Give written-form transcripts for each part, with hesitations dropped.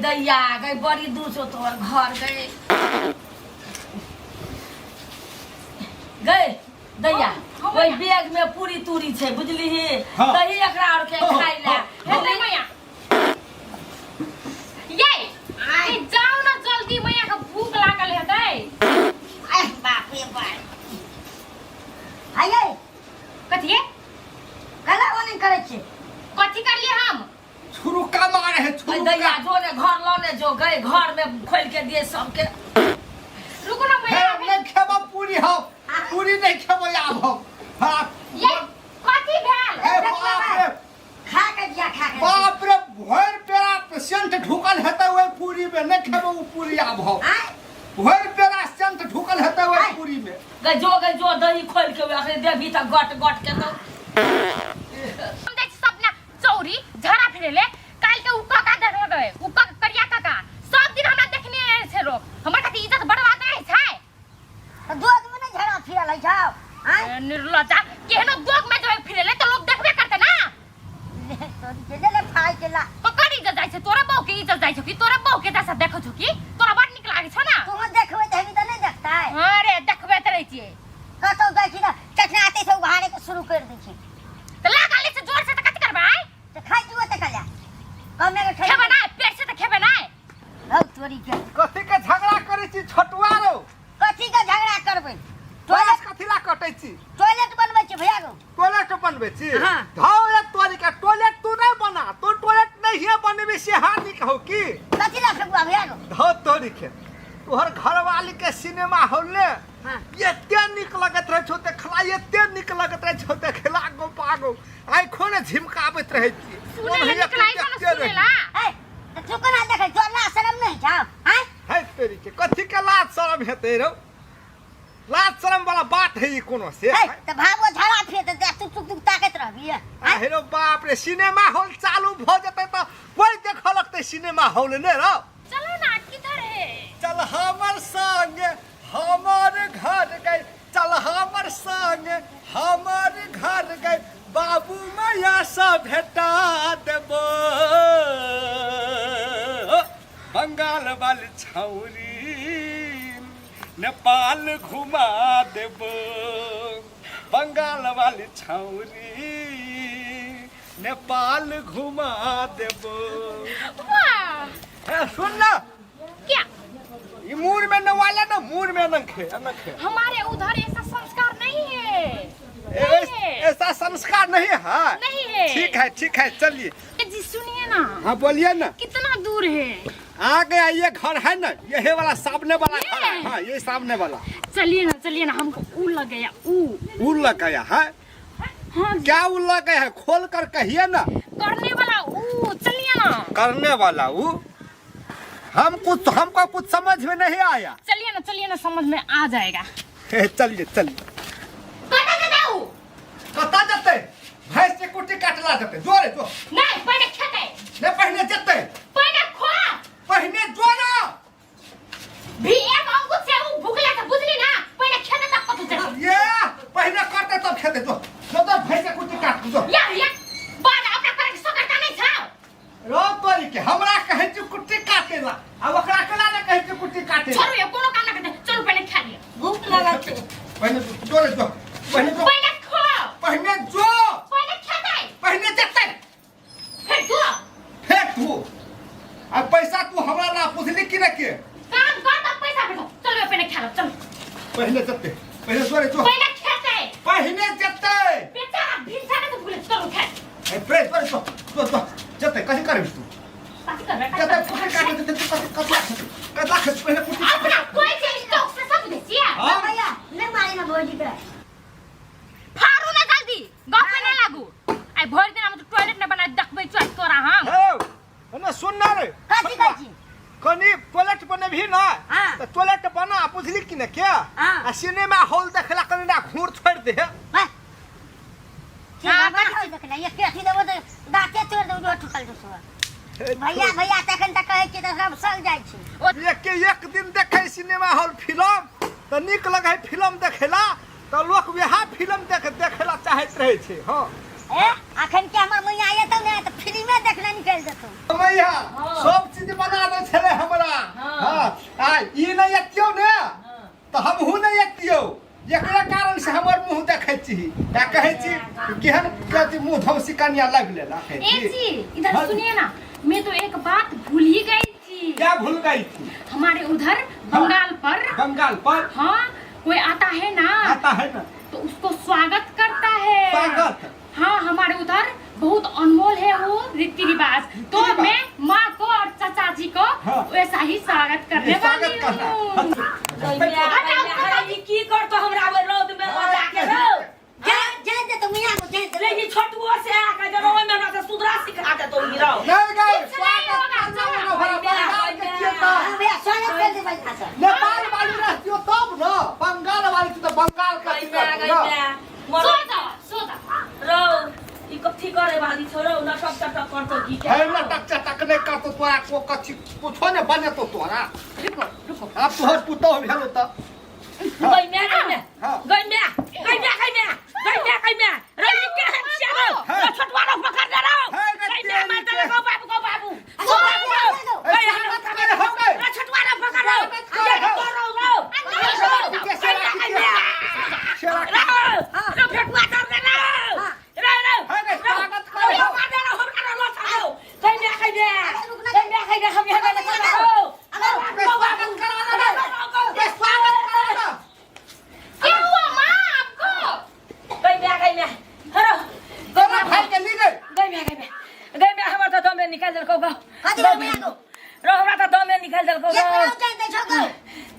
दैया गई बड़ी दूर छौ तोहर घर गई गई दैया ओहि बैग में पूरी तूरी छै बुझलिही हाँ। दही एकरा और के खाइ ले हेतै मैया ये ए जाओ ना जल्दी मैया के भूख लागल हेतै आय बाप रे बाप आये कथी कला ओने करै छी कथी करलिए हम छुरुका मारे है गई छुरुका दैया जो ने घर लने जो गई घर में खोल के दिए सबके रुको ना हे मैया नहीं खेबो पूरी हम पूरी नहीं खेबो आब हम हाँ ये कथी भेल हे बाप रे खा के जिया खा के बाप रे भरि पेड़ा सेंट ढुकल हेतै ओहि पूरी में नहीं खेबो ओ पूरी आब हम आय भरि पेड़ा सेंट ढुकल हेतै ओहि पूरी में गई जो गई जो दही खोल के अखने देबही तऽ गट गट के तो हम जाइ छी सब ना चौरी झड़ा फिरेले काल्हि के उ काका देखल गए उ काका करिया काका सब दिन हमरा देखने आयल छै लोग हमर खातिर इज्जत बर्बाद नहि छै तऽ दोग में नहीं झड़ा फिरल है छौ आय ए, निर्लज्जा केहनो दोग में जेबै फिरेले तऽ लोग देखबे करते ना ले तोरी के ले ले फाइ के ला ककर इज्जत जाइ छै तोरा बहू के इज्जत जाइ छौ कि तोरा बहू के जैसा देखै छौ कि तोरा बड़ नीक लागै छौ ना तू देखबै तऽ हेबी तऽ नहीं देखतै अरे देखबे तऽ रहै छियै कतौ जाइ छी तऽ चटना आते से उघारे के शुरू कर दै छी तऽ लागल छै जोर से तऽ कथी करबै तऽ खाइ छी ओते कला कमे के खेबै खेबै नहि पेट से तऽ खेबै नहि हौ तोरी के कथी के झगड़ा करै छी छोटुआ रौ कथी के झगड़ा करबै टॉयलेट टॉयलेट कथी ला कटै छी टॉयलेट बनबै छी भैया गो टॉयलेट बनबै छी हाँ। धौ एक तोरी के टॉयलेट तू नहीं बना तू टॉयलेट नहीं है बनेबी से हानि कहू की कथी ला फेकुआ भैया गो धौ तोरी के तोहर घरवाली के सिनेमा हॉल ने हाँ। एते नीक लगैत रहै छौ देखला एते नीक लगैत रहै छौ देखला गो पागो आँखो ने झिमकाबैत रहै छी सुनै ला नीक लागै छौ ने सुनै ला ए तऽ तू कोना देखै तोरा लाज शरम नहि छौ आँय है तेरी के कथी के लाज शरम हेतै रौ लाज शरम वाला बात है ई कोनो से ए तऽ भाबो झड़ा फिर तऽ तू तुक तुक ताकैत रहबी आँय हेरो बाप रे सिनेमा हॉल चालू भऽ जेतै तऽ कोइ देखऽ लगतै सिनेमा हॉल ने रौ चलो ना किधर है चल हमर संग हमर घर गए चल हमर संग हमर घर गए बाबू मैया से भेटा देबो बंगाल वाली छौरी नेपाल घुमा देबो बंगाल वाली छौरी नेपाल घुमा देबो वाह ए, सुन ना क्या ई मूर में नवाला ना मूर में नखे नखे हमारे उधर ऐसा संस्कार नहीं है नहीं है। ऐसा संस्कार नहीं है नहीं है ठीक है ठीक है चलिए जी सुनिए ना हाँ बोलिए ना कितना दूर है आ गया ये घर है ना यही वाला सामने वाला घर है हाँ ये सामने वाला चलिए ना चलिए ना हमको ऊ लग गया ऊ ऊ लग गया है हाँ क्या ऊ लग गया है खोल कर कहिए ना करने वाला ऊ चलिए ना करने वाला ऊ हम कुछ हमको कुछ समझ में नहीं आया चलिए ना चलिए ना समझ में आ जाएगा चलिए चलिए कता जते ऊ कता जते भैंस के कुट्टी काटला जते जोरे जो नहीं पहले खेते नहीं पहले जते पहले खो पहले जो ना भी एक अंगुल से ऊ भूखला से बुझली ना पहले खेते तब कतु जते ये पहले करते तब खेते जो जो तो भैंस के कुट्टी काट जो या या बाल अपना करे के सकरता नहीं छाओ रो तोरी के हमरा कहै छी कुट्टी काटे ला आ ओकरा केला ने कहै छी कुट्टी काटे ला छोड़ू ये कोनो काम ना करते चलू पहले खा लिया भूख लगल छै पहले जोरे जो पहले जो पहले खो पहले जो पहले खेते पहले जते फिर दो फेर तू आ पैसा तू हमरा ला पुछली कि ने के काम कर तब पैसा भेटो चलो पहले खा लो चलो पहले जते पहले जोरे जो पहले खेते पहले जते बेचारा भिनसा के तो भूले चलो खा ए प्रेस पर जो जो जो जते कथी करबी तू कथी करबे जते कुट्टी काटे जते तू कथी कथी कथी कथी पहले कुट्टी अपना कोई चीज स्टॉक से सब दे छिया हाँ। भैया नहीं मारी ना भौजी के फारू ना जल्दी गप पे नहीं लागू आई भर दिन हम तो टॉयलेट न बना देखबै चल तोरा हम हे ना सुन ना रे कथी कहै छी कनी टॉयलेट बनेबही ना हाँ। तऽ टॉयलेट बना बुझली कि ने क्या हाँ। आ सिनेमा हॉल देखला कनी ना घूर छोड़ दे बस हाँ, सिनेमा हॉल देखला एक अथी देबो तऽ दाँते तोड़ि देबो जो टूटल जो भैया भैया तखन तऽ कहै छियै तऽ सब सल जाइ छै एक के एक दिन देखै सिनेमा हॉल फिल्म तऽ नीक लगै फिल्म देखेला तऽ लोक वएह फिल्म देख देखेला चाहैत रहै छै हँ ए अखन के हमर मैया एतौ ने तऽ फिल्मे देखले निकलि जेतौ मैया सब चीज बना दै का कहै छी केहन कथी मुँह धौसी कनिया लाबि लेला कहै ए छी जी इधर हाँ। सुनिए ना, मैं तो एक बात भूल ही गई थी। क्या भूल गई थी? हमारे उधर बंगाल पर, बंगाल पर हाँ, कोई आता है ना, आता है ना, तो उसको स्वागत करता है। स्वागत? हाँ, हमारे उधर बहुत अनमोल है वो रीति रिवाज। तो रीति रिवाज। मैं माँ को और चाचा जी को हाँ। वैसा ही स्वागत करने स्वागत वाली करना। हूँ। गई माय, गई माय, ई की करतो हमरा ओइ रौद में लऽ जाके रौ? जा जा दे तो मियां को जा दे। रे ई छोटुओ से आके जरो ओइ में हमरा से सुधरा सिखा देतो ई रौ। नहीं गए, कुछ नहीं स्वागत होगा, करना चलो। ना भरा, बंगाल के छियै तऽ। हां भैया, स्वागत कर दे भैया से। नेपाल वाली रहतियो तब न, बंगाल वाली छी तऽ बंगाल के गई माय, अथी गई करतौ न। माय, सो मरो जाओ, सो जाओ। रौ, ई कथी करे वाली छौ रौ? नटक चटक करतो की के? हे, नटक चटक नहि करतौ तोरा, को कथी कुछो ने बनेतौ तोरा। रुको रुको। आब तोहर पुतोह भेलौ तऽ। गई माय, गई माय, हाँ। गई माय, गई माय, गई माय, गई माय, गई माय, रौ ई केहन छियै रौ? हाँ। रौ छोटुआ रौ, पकड़ ले रौ। हाँ, रे गई माय, मार तेरी देलकौ के। बाबू, गौ बाबू, अरे गौ बाबू, बाबू, बाबू। गई ए, हमरा स्वागत करे हो गए। रौ छोटुआ रौ, पकड़ रौ। स्वागत करे हो। गौ रौ, रौ। के गई माय, गई माय। सेवा रौ, रौ फेकुआ दर दे रौ। हाँ। रौ, रौ। हाँ, रे, रौ, स्वागत करे रौ, हो। मार दे रौ, हमरा रौ, लऽ चल रौ। गई माय, गई माय। रुक ना। गई माय, गई माय, हम यहाँ नहीं करबै रौ। अरे, बे, स्वागत करा ना रे। बे, स्वागत करा ना। क्या हुआ माँ आपको? गई माय, गई माय। हरो। तोरा भाई के ली गई। गई माय, गई माय, गई माय, हमर तऽ दमे निकालि देलकौ गौ। कथी भेल मियां गो? रौ हमरा तऽ दमे निकालि देलकौ ये गौ। कोना जान दे छौ गो?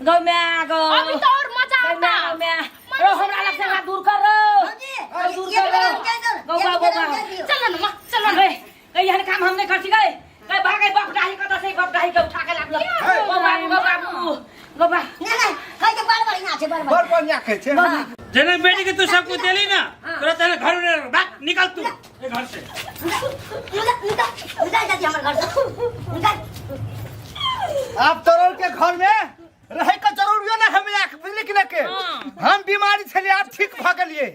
गौ माय गौ। अभी तो और मजा गई आता। माय, गौ माय। रौ हमरा लग से हमरा दूर कर रौ। भौजी, रौ दूर ये कर कोना रौ। जान दे? गौ ये बा, गौ कोना बा। जान दियो? चलो ना माँ, चलो ना। गई गई, एहन काम हम नहि करती गई। गई भागै बाप डाही कतऽ से, बाप डाही के उठा के लाबलक। गौ बाबू, गौ बाबू, गौ बा। ना ना, खाइ के बड़ बढ़िया छै, बड़ बड़ बढ़िया। बढ़िया खाइ छै। जेना बेटी के तू सब कुछ देली ना, तोरा तेरे घर में भाग निकल तू ए घर से। निकल निकल निकल जाती हमर घर से, निकल। आब तोरो के घर में रहे के जरूरियो ना हम आख, बुझली कि ना के? हम बीमारी छलियै, आब ठीक भऽ गेलियै।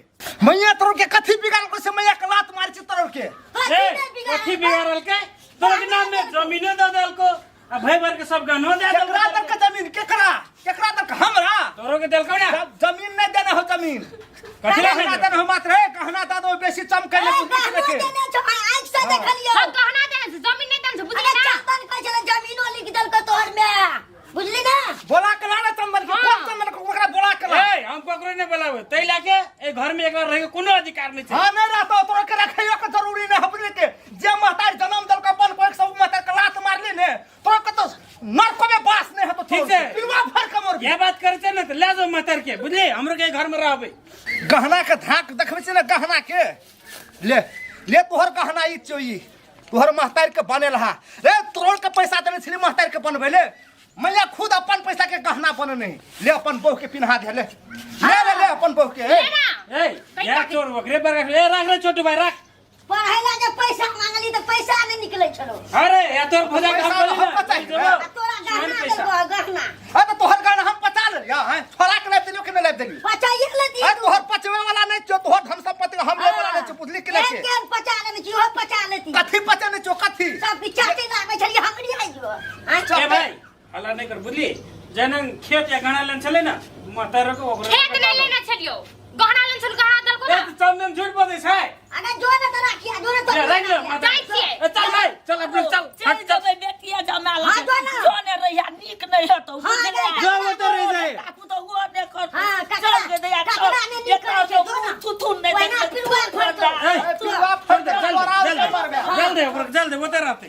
मैया तोरो के कथी बिगाड़लको से मैया के लात मारै छै तोरो के? ए, कथी बिगाड़ल के? तोरा के नाम में जमीनो दे देलको आ भाई भर के सब गहनो दे केकरा देलको। दलके जमीन? केकरा केकरा दलके? हमरा तोरो के देलको ना? जब जमीन नहीं देने हो जमीन। कथी ला गहना देने? देने हो मात्र है, गहना दे दो बेसी चमकै ए, ले, बुझली कि गहनो ना के? देने छौ, आइ आँखि से देखलियौ। हम गहना देने छै, जमीन नहीं देने छै, बुझली अरे ना? चंदन कहै छलै जमीनो लिख देलको तोहर माय, बुझली ना? बोला के ला ना चंदन के, कोन चंदन के ओकरा बोला के ला। ए, हम ककरो नहीं बोलावे तै लाके ए घर में एकरा रहे के कोनो अधिकार नहीं छै। हाँ, नहीं रहतो तोरा के रखैयो के जरूरी नहीं है, बुझली के? जे महतारी जन्म देलको अपन कोई सब महतारी के लात मारली ने तोरा के तो नरको में बास नहीं है तो ठीक छै। पिलुआ फर के मरबी। यह बात करे छै ने त ले जाओ महतार के, बुझली? हमरो के घर में रहबे। गहना के धाक देखबै छै ने गहना के, ले ले तोहर गहना ई छौ, ई तोहर महतारी के बनेल हा रे। तोहर के पैसा देने छली महतारी के बनबै ले, मैया खुद अपन पैसा के गहना बनने। ले अपन बहू के पिन्हा दे, ले ले ले, ले अपन बहू के। ले ना। ए, या चोर बकरे पर ए, राख रे छोटू भाई, राख। पढ़ै ला जे पैसा मांगली तऽ पैसा नहि निकलै छलो। अरे या तोर भोजा के हम पैसा बोली हम ना, पचाइ देबो। लेबै। आ तोरा गहना पैसा। देलको गहना। अरे तऽ तोहर गहना हम पचा लेलियै हैं, छोड़ा के लाबि देलियौ कि नहि लाबि देलियौ? पचाइए लेती। अरे तोहर पचवे वाला नहि छौ, तोहर धन संपत्ति हम लै वाला नहि छौ, बुझली कि नहि? केहन केहन पचा लेने छी, ओहो पचा लेती। कथी पचेने छौ कथी? सब किछु चाटे लागै छलियै हमरी आइयो। आँय? ए भाई, हल्ला नहि कर, बुझली? जेना खेत या गहना लेने छलै ना महतारो के ओकरो खेत नहीं लेने छलियो, गहना लेने छलियो, गहना देलको ए ना। तऽ चंदन झूठ बजै छै। अरे जो ने तऽ राखिया, जो ने ले, तऽ राखि ले महतारी। जाइ छियै। ए, चल भाई, चल अपने चल, चलि हट चल। जेबै बेटिया जमा लग। हाँ, जो ना। जो ने रहिया नीक नहि हेतौ, हाँ, बुझलियै? नहीं, जो वो तो रहि जाए। ताकू तऽ ओ नहि करतौ। हाँ, ककरा- चल गे दैया, चल। ककरा नहि नीक एकरा करै छै, से जो ना। थुथुन नहि ओहिना देखबै, पिलुआ थुथुन फड़तौ। फड़तौ। ए, पिलुआ फड़तौ, चल दे, तोरा चल दे, मरबे। चल दे, ओकरा चल दे, ओतऽ रहतै।